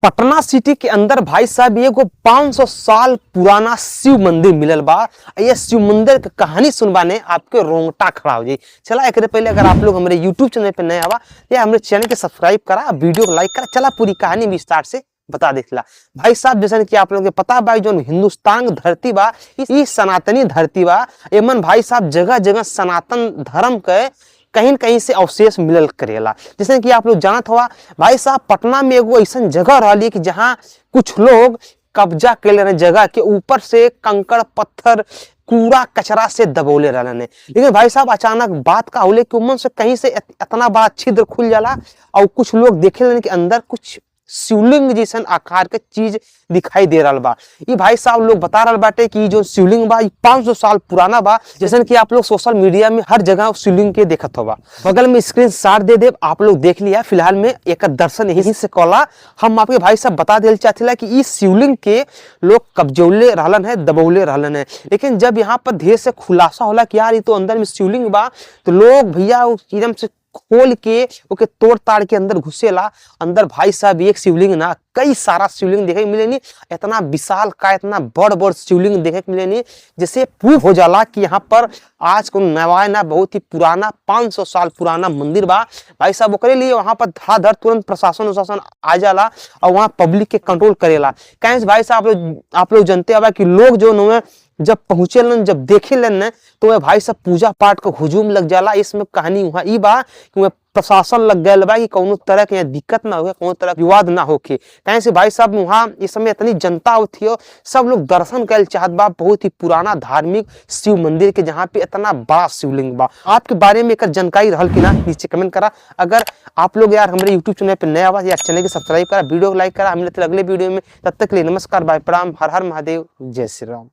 Patna city के अंदर भाई साहब एगो 500 साल पुराना शिव मंदिर मिलल बा। ये शिव मंदिर के कहानी सुनबाने आपके रोंगटा खड़ा हो जाई। चला एकरे पहले अगर आप लोग हमारे यूट्यूब चैनल पे नए आवा या हमारे चैनल के सब्सक्राइब करा, वीडियो को लाइक करा। चला पूरी कहानी विस्तार से बता देखला। भाई साहब जैसे कि आप लोग के पता बा जो हिंदुस्तान धरती बा ई सनातनी धरती बा। एमन भाई साहब जगह जगह सनातन धर्म के कहीं कहीं से अवशेष मिलल करेला। जैसे कि आप लोग जानत हुआ भाई साहब पटना में एगो ऐसा जगह रही कि जहाँ कुछ लोग कब्जा कर रहे जगह के ऊपर से कंकड़ पत्थर कूड़ा कचरा से दबोले रहने। लेकिन भाई साहब अचानक बात का होले कि उमन से कहीं से इतना बड़ा छिद्र खुल जाला और कुछ लोग देखे कि अंदर कुछ शिवलिंग जैसन आकार के चीज दिखाई दे रहा बा। ये भाई साहब लोग बता रहा बाटे कि जो शिवलिंग बा 500 साल पुराना बा। जैसन कि आप लोग सोशल मीडिया में हर जगह शिवलिंग के देखत होबा। बगल में स्क्रीन शॉट दे देव, आप लोग देख लिया। फिलहाल में एक दर्शन यहीं से कौला। हम आपके भाई साहब बता दिल चाहते कि इस शिवलिंग के लोग कब्जौले रहलन है, दबौले रहलन है। लेकिन जब यहाँ पर धीरे से खुलासा होला कि यार ये तो अंदर में शिवलिंग बा, तो लोग भैया एकदम से खोल के ओके तोड़ ताड़ के अंदर घुसेला। अंदर भाई साहब एक शिवलिंग ना कई सारा शिवलिंग देखे मिले नी। इतना विशाल का इतना बड़ बड़ शिवलिंग देखे मिले नी, जैसे प्रूफ हो जाला कि यहाँ पर आज को नवा ना बहुत ही पुराना 500 साल पुराना मंदिर बा। भाई साहब ओकरे लिए वहाँ पर धड़ाधड़ तुरंत प्रशासन उशासन आ जाला और वहाँ पब्लिक के कंट्रोल करेला। कहीं भाई साहब आप लोग जानते हवा कि लोग जो न जब पहुंचे लन जब देखे लन न तो वह भाई साहब पूजा पाठ का हुजूम लग जाला। इसमें कहानी वहाँ ई बा कि वह प्रशासन लग गया बा कि कौनो तरह के यहाँ दिक्कत ना हो, कौनो तरह विवाद ना होके। कहीं से भाई साहब वहाँ इस समय इतनी जनता होती हो, सब लोग दर्शन करे चाहत बा बहुत ही पुराना धार्मिक शिव मंदिर के जहाँ पे इतना बड़ा शिवलिंग बा। आपके बारे में एक जानकारी रहल कि ना नीचे कमेंट करा। अगर आप लोग यार हमारे यूट्यूब चैनल पर नया आवा या चैनल के सब्सक्राइब करा, वीडियो को लाइक करा। हम मिलते अगले वीडियो में, तब तक के लिए नमस्कार, बाय, प्रणाम, हर हर महादेव, जय श्री राम।